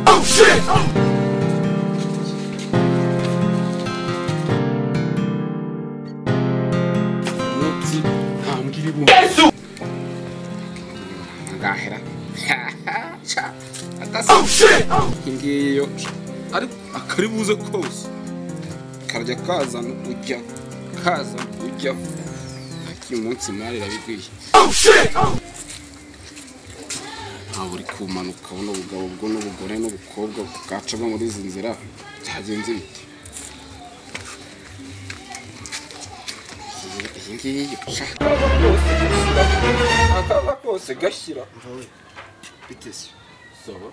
Oh shit! Yesu! Ngahera. Oh shit! Ngiyo ari akaribuze kose. Karajya kazana ujya. Kazana ujya. Aki munsi mari rabikwiye. Oh shit! Ntabwo uri kumanuka buno bugabo bwo n'ubugore n'ubukobwa bwacamo muri izi nzira byagenze bite? Iyi ngiyi akaza kose gashyira Biteze. Sawa.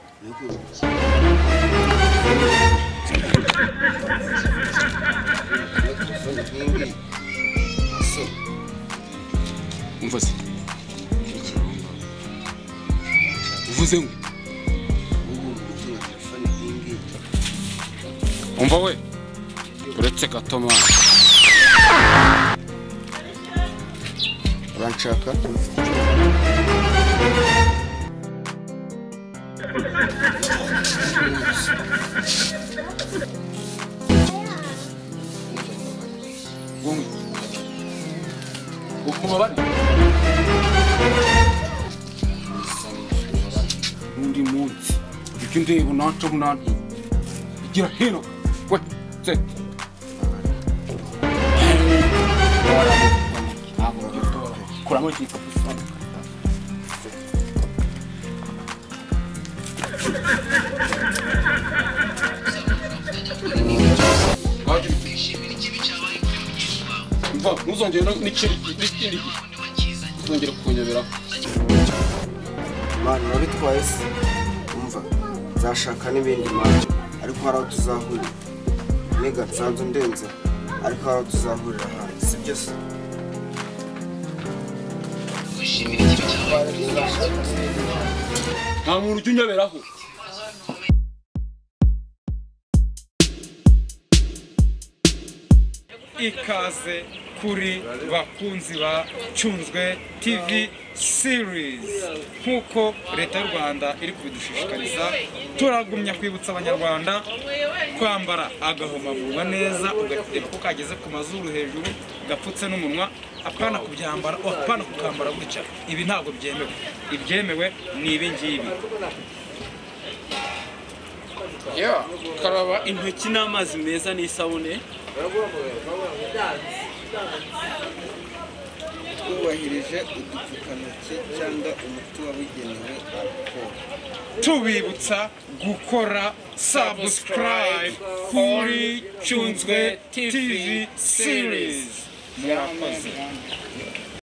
Umva se. Uvuze ngo umva we uretse gato mwana uranshaka undi munsi ibyo ndeba nanca bunanti igira hino we se kuramo igikapu ntuzongere n'ikindi ntuzongere kunyoberaho. Mwana urabitwaye se? Umva nzashaka n'ibindi mwana, ariko hari aho tuzahurira. Niga nsanze undenze, ariko hari aho tuzahurira hanze, sibyo se? Nta muntu ujya unyoberaho. Ikaze kuri bakunzi ba Cyunzwe TV series. Nkuko leta y'u Rwanda iri kubidushishikariza, turagumya kwibutsa abanyarwanda kwambara agahomamunwa neza, ugateba ko kageze ku mazuru hejuru, gapfutse n'umunwa, apana kubyambara, apana kukambara gutya. Ibi ntabwo byemewe. Ibyemewe ni ibi ngibi. Ya, karaba intoki n'amazi meza n'isabune. Twubahirije udupfukantoki cyangwa umuti wabugenewe alcohol. Tubibutsa gukora subscribe kuri Cyunzwe TV series. Murakoze.